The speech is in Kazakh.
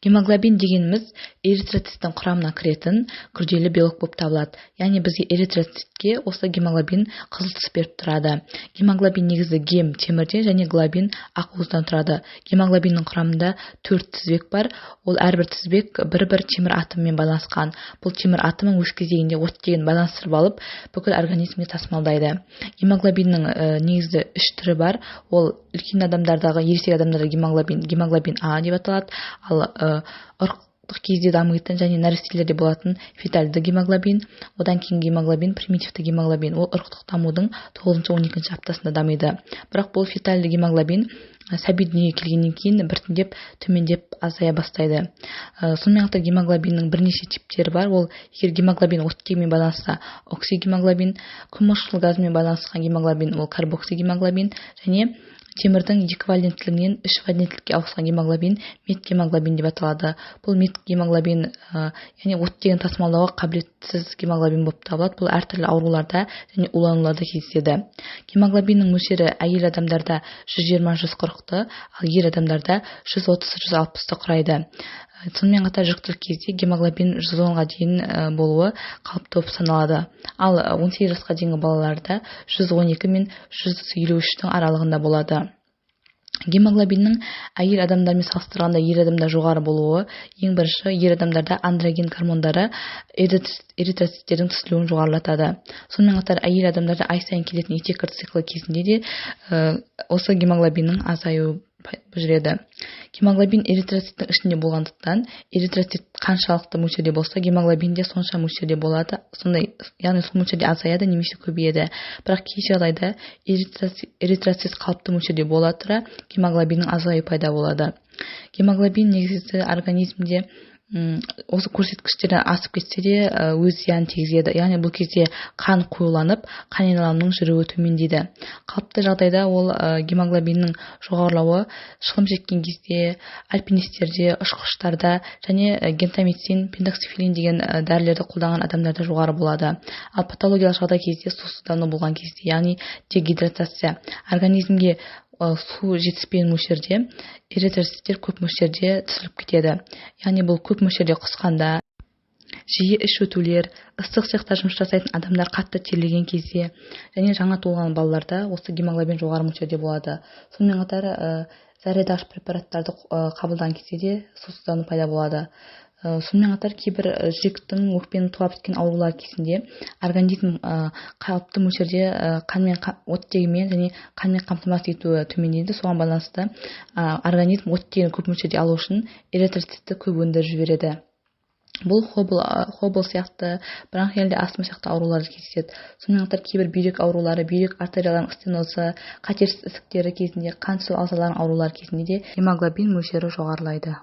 Гемоглобин дегеніміз эритроциттің құрамына кіретін күрделі белок болып табылады. Яғни бізге эритроцитке осы гемоглобин қызыл түс беріп тұрады. Гемоглобин негізі гем темірден және глобин ақуыздан тұрады. Гемоглобиннің құрамында 4 тізбек бар. Ол әрбір тізбек бір-бір темір атомымен байланысқан. Бұл темір атомы өз кезегінде оттегін байланыстырып алып, бүкіл организмге тасымалдайды. Гемоглобиннің негізгі 3 түрі бар. Ол үлкен адамдардағы, ересек адамдарда гемоглобин, гемоглобин А деп аталады. Ал ұрықтық кезде дамитын және нәрестелерде болатын фетальды гемоглобин, одан кейін гемоглобин, примитивті гемоглобин, ол ұрықтық дамудың 9-12 аптасында дамиды. Бірақ бұл фетальды гемоглобин сәби дүниеге келгеннен кейін біртіндеп төмендеп азая бастайды. Сонымен қатар гемоглобиннің бірнеше типтері бар. Ол егер гемоглобин оттегімен байланысса, оксигемоглобин, көмірқышқыл газымен байланысқан гемоглобин, ол карбоксигемоглобин, және темірдің 2 валенттілігінен 3 валенттілікке ауысқан гемоглобин метгемоглобин деп аталады. Бұл метгемоглобин, яғни оттегін тасымалдауға қабілетсіз гемоглобин болып табылады. Бұл әртүрлі ауруларда және улануларда кездеседі. Гемоглобиннің мөлшері әйел адамдарда 120-140-ты, ал ер адамдарда 130-160-ты құрайды. Сонымен қатар жүктілік кезде гемоглобин 110-ға дейін болуы қалыпты болып саналады. Ал 18 жасқа дейінгі балаларда 112 мен 153-тің аралығында болады. Гемоглобиннің әйел адамдармен салыстырғанда ер адамда жоғары болуы, ең бірінші ер адамдарда андроген гормондары эритроциттердің түзілуін жоғарылатады. Сонымен қатар әйел адамдарда ай сайын келетін етеккір циклі кезінде де осы гемоглобиннің азаюы жүреді. Гемоглобин эритроциттің ішінде болғандықтан, эритроцит қаншалықты мөлшерде болса, гемоглобин де сонша мөлшерде болады. Сондай, яғни сол мөлшерде азаяды немесе көбейеді. Бірақ кей жағдайда эритроцит қалыпты мөлшерде бола тұра, гемоглобиннің азаюы пайда болады. Гемоглобин негізгі организмде осы көрсеткіштерден асып кетсе де, өз зиянын тигізеді. Яғни бұл кезде қан қоюланып, қан айналымының жүруі төмендейді. Қалыпты жағдайда ол гемоглобиннің жоғарылауы шылым шеккен кезде, альпинистерде, ұшқыштарда және гентамицин, пентоксифиллин деген дәрілерді қолданған адамдарда жоғары болады. Ал патологиялық жағдай кезде, сусыздану болған кезде, яғни дегидратация, организмге су жетіспеген мөлшерде эритроциттер көп мөлшерде түсіріліп кетеді. Яғни бұл көп мөлшерде құсқанда, жиі іш өтулер, ыстық цехта жұмыс жасайтын адамдар қатты терлеген кезде және жаңа туылған балаларда осы гемоглобин жоғары мөлшерде болады. Сонымен қатар зәредағыш препараттарды қабылдаған кезде де сусыздану пайда болады. Сонымен қатар кейбір жүректің, өкпенің туа біткен аурулары кезінде организм қалыпты мөлшерде қанмен, оттегімен және қанмен қамтамасыз етуі төмендейді. Соған байланысты организм оттегін көп мөлшерде алу үшін эритроцитті көп өндіріп жібереді. Бұл хобл сияқты, бронхиальды астма сияқты аурулар кездеседі. Сонымен қатар кейбір бүйрек аурулары, бүйрек артерияларының стенозы, қатерсіз ісіктері кезінде, қан түсу ағзаларының аурулары кезінде де гемоглобин мөлшері жоғарылайды.